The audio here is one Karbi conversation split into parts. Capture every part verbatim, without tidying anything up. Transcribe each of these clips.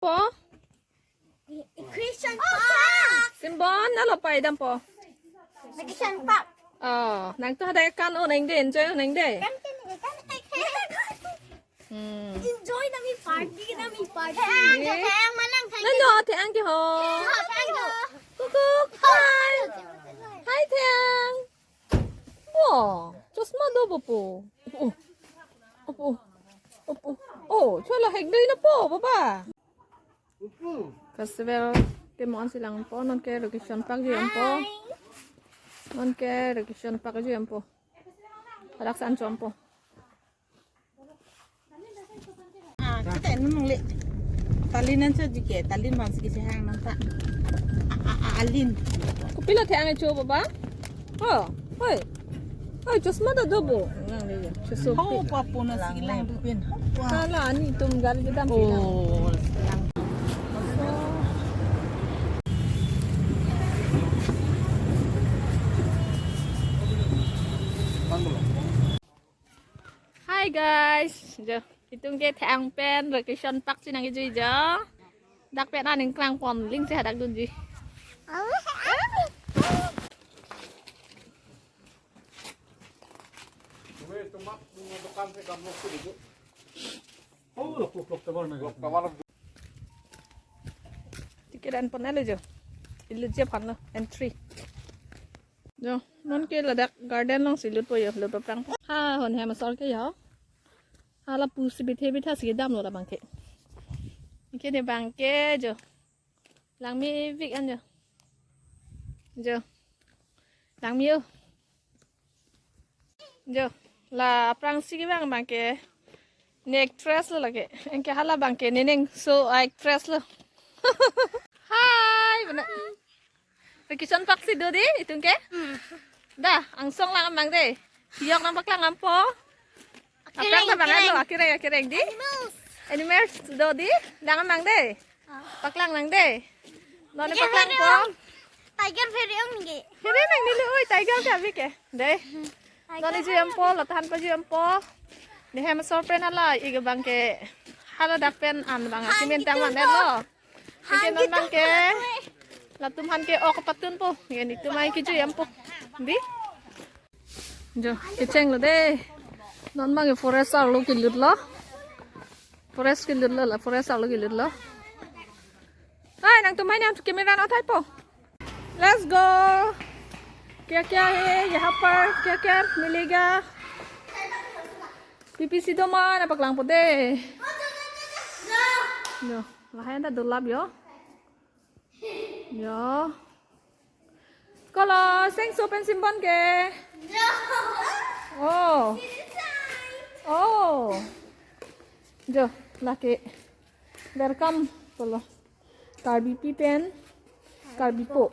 Po? Christian Park. Simbon, nalo pai dampo. Christian Park. Oh, nangtum hadak kan un-e de, enjoy un-e de. Kan, kan, kan, kan. Hmm. Enjoy nami party, nami party. Thang, thang, malang thang. Nano, thang ke ho. Thang, thang ho. Kukuk, hi. Hi, thang. Oh, chosma do bo po. Oh. Opo. Opo. Oh, chola hek dei na po, baba. Festival ke mo-an si langpo, non ke Recreation Park ji ampo. Non ke Recreation Park ji ampo. Hadak san chompo. Ah, kita ini mangli. Talinan saja ke, talin bang sigi sehang nanta. A, a, a, alin. Kopilo thang cho baba? Oh, hoi. Hoi, chosma ta do bo. Nang le, choso. Ho, pa puna sigi lang dupin. Hala, ani tum gari kedam si lang. Oh, lang. Hi guys, jo, itum ke thang pen Recreation Park si nangkejui jo. Dak pen aning krang pon ling si hadak dunji. Ticket an pon alo jo. Ilu je pon lo entry. Jo, non ke ladak garden along si lutpo jo, lut paprang. Ha, hon hem asor ke jo. Hala pusi bithe bitha si damlo labang ke. Ke ne bang ke jo. Langmevek an jo. Jo. Langme-o. Jo. La aphrangsi kevang bang ke ne actress lo lake. Anke hala bang ke ne neng so actress lo. Hi, bana. Recreation Park si do di, itum ke? Hmm. Da, angsong lang amang de. Yok nangpaklang ampo. Aphrang ta bang lo, akireng, akireng di. Animals. Animals do di, lang amang de. Ah. Paklang nang de. Non paklang po. Tiger peri ong nge. Kiri nang nilo, oi, tiger ke abi ke. De. Non ijui ampo, latahan pajui ampo. Ne hem asor pen hala, ike bang ke. Hala dak pen an bang, han kimin tang kitum man lo. Lo. Ike non bang ke. Latum han ke ok patunpo. Nge netum ai kejui ampo. Di? Jo, kecheng lo de. Non bang ke forest arlo kelut lo. Forest kelut lo la, forest arlo kelut lo. Hai, nangtum hai nang camera na thai po. Let's go. Kya kya hai yahan par? Kya kya milega? Pi pi si do ma, nangpaklang po de. Jo, lahai ta dolap jo. Jo. Kolo, seng so pen simbon ke? Jo. Oh. Oh. Jo, lake. Welcome, kolo. Karbipi pen. Karbipo.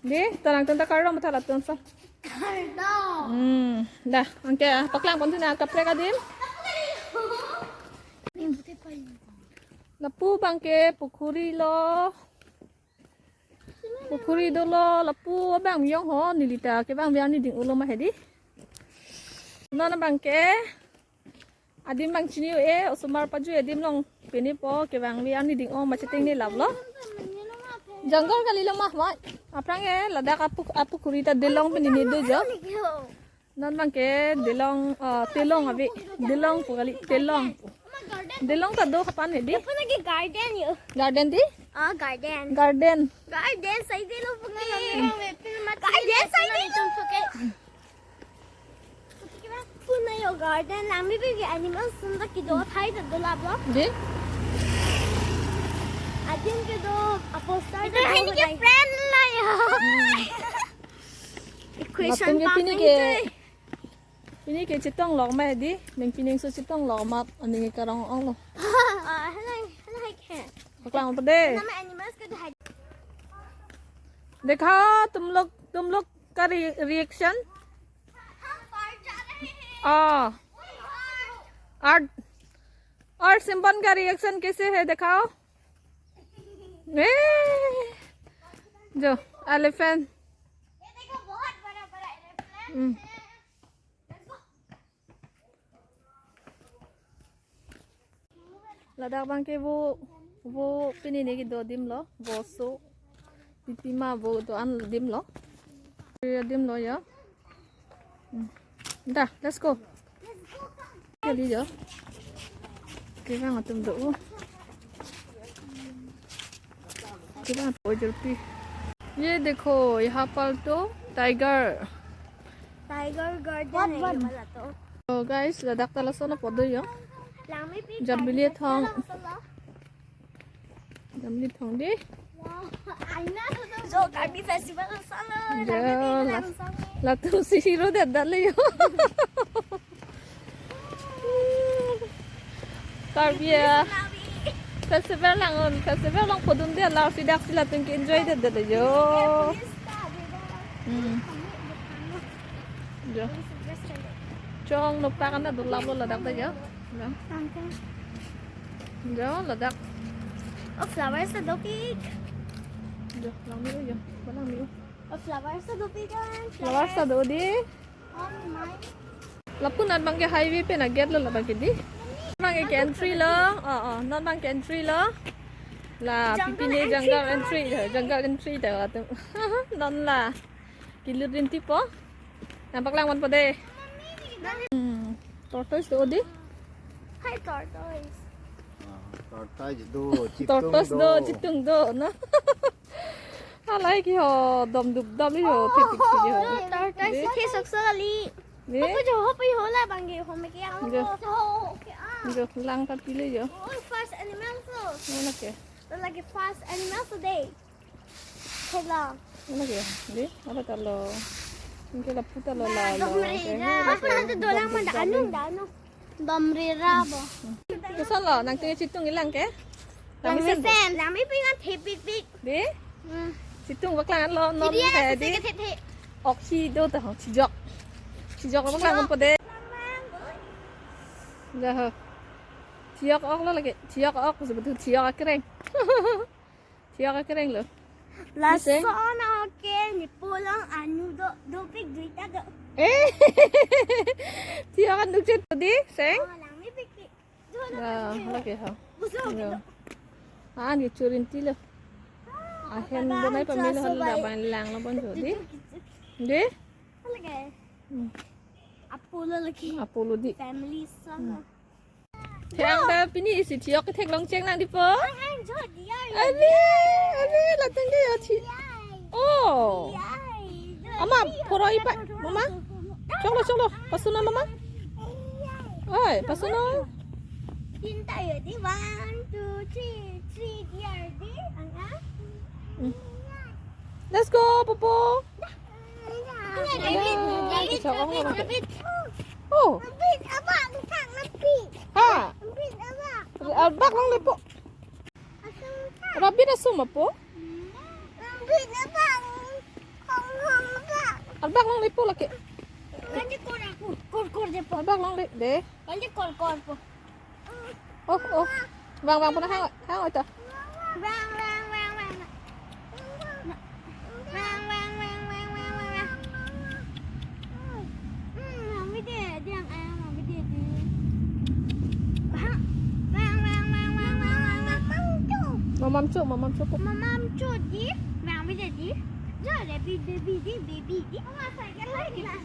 De, tanang tanta kardom ta latum sa. Kardom. Hmm, da, anke, ah, paklang pon tuna kaprek adim. Lapu bang ke pukhuri lo. Pukhuri dolo, lapu abang miyong ho, nelita kevang biang ni ding ulo ma hedi. Non abang ke, adim bang chini-o e, osomar pajui adim along pini po, kevang biang ni ding ong ma cheting ni lap lo. Jungle kali lo ma, ma. Aphrang e, ladak apu, apukhuri ta delong pini ni do jo. Non bang ke delong, ah, telong abi, delong pu kali, telong. Delong ta do kapan hedi? Apa lagi garden yo? Garden di? Ah, garden. Garden. Garden, sai dilo pu ngan. Garden, sai dilo. Puna yo garden, langmevek ke animals sunda kedo thai ta dolap lo. Di? Adim kedo, a poster ta do. Ini ke friend la ya. Hmm. Equation latum ke pa pini kan ke, itu. Pini ke chetong lok ma di, neng pining so chetong lok ma, aning karong ong lo. Ah, halai, halai ke. Paklang po de. Nama animals ke dah. Dekha tum log, tum log ka re-, reaction. Ah. Art, art simbon ka reaction kaise hai dikhao. Eh. Jo, elephant. Hmm. Ladak bang ke bo Vo pini ne kedo adim lo, vo so. Pipima vo do-an adim lo. Adim lo ya. Hmm. Da, let's go. Kali ya. Kevang atum do. Kevang atum do. ये देखो, यहाँ पर तो tiger. Tiger garden है ये वाला तो. So guys, ladak ta lason apot do ya. Langmepik Jambili thong. Jambili thong dei. Jo, Karbi festival salo. Jo, langmepik la-, langsung. Latum si hero det dale yo. Karbi ya. Festival lang, festival lang podun dei, la si dak si latum ke enjoy det dale yo. Hmm. Jo. Chong nopak an ta dulap lo ladak ta jo. Jo. Jo, ladak. Oh, flowers ta dopik. Jo, langme-o jo. Ba langme-o. Oh, flowers ta dopik an. Flowers ta do dei. Oh my. Lapu non abang ke highway pen a gate lo labang ke dei. Abang ke entry lo. Oh, oh, non abang ke entry lo. La, jungle pipine entry jungle ko entry, lagi. Jungle entry ta atum. Non la. Kilir rinti po. Nampak lang man po dei. Hmm. Tortoise do dei. Hi, tortoise. Ah, tortoise do, chitung Tortoise do, do. Chitung do, no? Alai ke ho, dom dup dom ho, thipik thipik ho. Tortoise dei. Ke sok sok ali. Dei? Hopu jo, hopu ho labang ke, ho me ke ang Jo. Ho, ho, ke ang. Jo, lang ta pilo jo. Oh, first animal so. Mana ke? Lake first animal so dei. Hello. Mana ke? Dei, apa ta lo? Mungkin lapu ta lo la lo. Bamrera. Oke, apa nanti dolang dom mana dup anu, dom. Anu. Bamrera bo. Koson lo, nangtum chitung kelang ke? Langmesen. Langmesen. Langmepik an thepikpik. Dei? Hmm. Chitung paklang lo, non. Jadi ya, he, dei. Seke the the. Ok si do ta ho, chijok. Chijok paklang po dei. Dah ho. Chijok ok lo lagi. Chijok ok, sebetulnya chijok akereng. Chijok akereng lo. Lason oke, ne pulang anu do, dopik duita do. Eh. Chijok an dukchet dei, seng? Oh, langmepik. Ah, lake ha. Buso. Ya. Ah, ni churin tilo. Ah, ahen bonai pamil hal la bang lang lo bon jo dei. Dei? Lake. Hmm. Apollo lake. Apollo dei. Family song. Hmm. Thang ta pini isi chijok ketheklong cheng nang dei po. Ang, ang, jo, dei, ai. Are, are, latum ke ya chi. Dei, ai. Oh. Dei, ai. Ama, phoroi pa, mama. Choklo, choklo. Pasunnon mama. Oi, pasunnon. Tinta ya dei, one, two, three, three, dei, ai, dei. Ang, ah. Hmm. Let's go, Popo. Ini, David, David, David, David. Oh. David, apa? David. Ha. David, apa? Arbak longle po. Rabbit asum apo? Arbak longle po lake. Kan dei kor ako, kor, kor dei po. Arbak longle dei. Kan dei kor, kor po. Oh, oh. Vang, vang, pernah hang, hang itu. Vang, vang, vang, vang. Vang, vang, vang, vang, vang, vang, vang. Hmm, vang bide, diang ayang, vang bide di. Vang, vang, vang, vang, vang, vang, vang. Mamam cho, mamam cho po. Mamam cho di, vang bide di. Jo, baby, baby di, baby di. Mama, cycle lagi lah.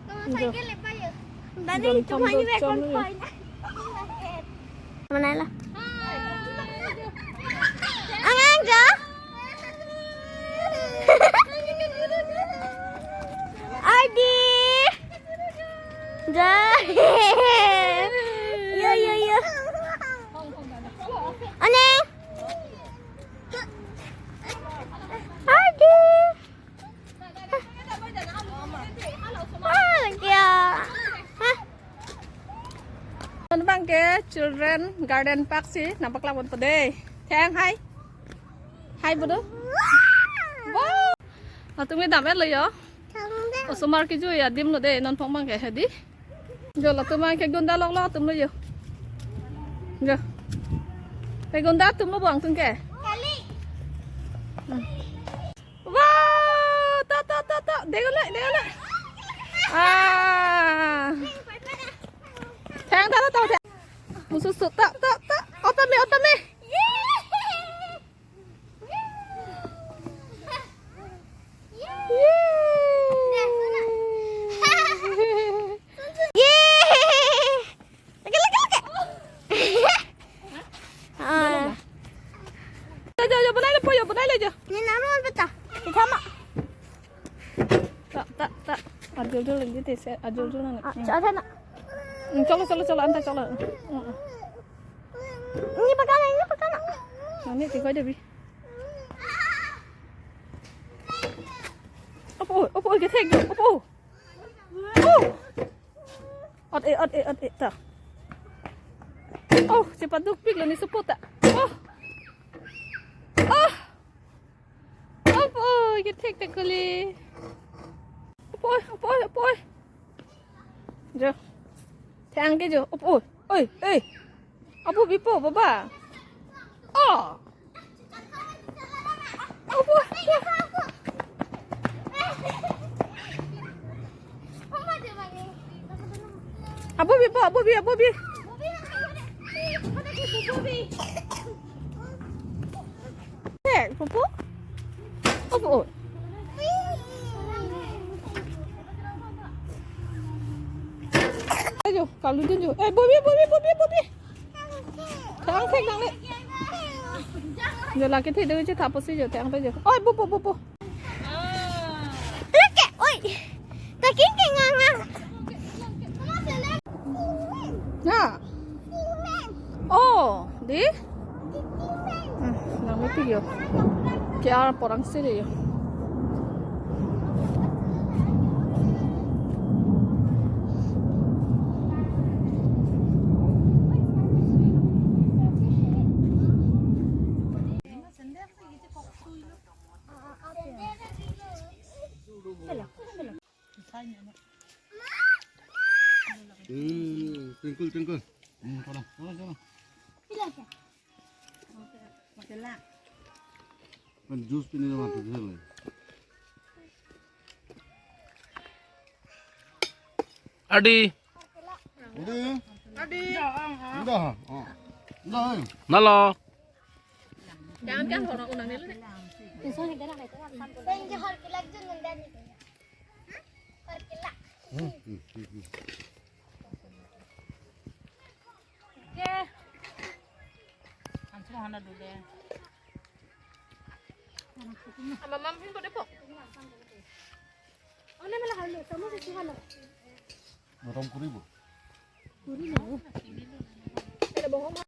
Mama, cycle lepas ya. Tadi cuma ini chom, chom, ya. Mana lah? Angang jo? Ardi. Jo. Yo, yo, yo. Aneng. Ardi. Ah, ya. Hah? Non abang ke Children Garden Park si nangpaklangpon po dei. Thang hai. Hai bodo. Wow. Latum ke dam-et lo yo. Osomar kejui adim lo dei, non phong abang ke hedi. Jo, latum abang ke gonda lok lo atum lo yo. Jo. Ke gonda atum lo bang tung ke. Kali. Hmm. Wow, to, to, to, to. Degole, degole. Ah. Thang ta, to, to, thang. Musu su, to, to, to. Oh, Otame, otame. Ye. Lagi, lagi, lagi. Ah. Jo, jo, jo, bonai le po, jo, bonai le jo. Ni namun peta. Kita ma. Ta, ta, ta. Ajol jol lagi te se, ajol jol nang. Ah, hmm. Chala na. Hmm, cholo, cholo, cholo, anta cholo. Hmm, hmm. Ini pakai, ini pakai na. Nani tiga dia bi. Opo, opo, kita tiga, opo. Oh. Ot e, ot e, ot e, ta. Oh, cepat dukpik lo ni supot ta. Oh. Oh. Opo, kita tiga kuli. Opo, opo, opo. Jo. Thang ke jo. Opo. Oi, oi. Abu bipo, baba. Oh. Abu. Abu bipo, abu bi, abu bi. Eh, pupu? Abu. Ayo, kalau dia jo. Eh, bobi, bobi, bobi, bobi. Thang thek nang le. Jo lake the do je thapo si jo thang pe jo. Oi, pupu, pupu. Lake, oi. Takin ke ngang ngang. Ya. Oh, di? Hmm, nang mati yo. Kya porang siri yo. Hmm, twinkle, twinkle. Hmm, tolong, tolong, tolong. Kan juice pini nama tu juice lagi. Adi. Adi. Adi. Indah, ha? Oh. Indah, eh. Nalo. Jangan kan orang unang ni. Oke. Langsung hana dulu deh. Ama mam pin ko depo. One mala halo, sama si halo. Gotong kuribo. Kurilo. Ada bohong.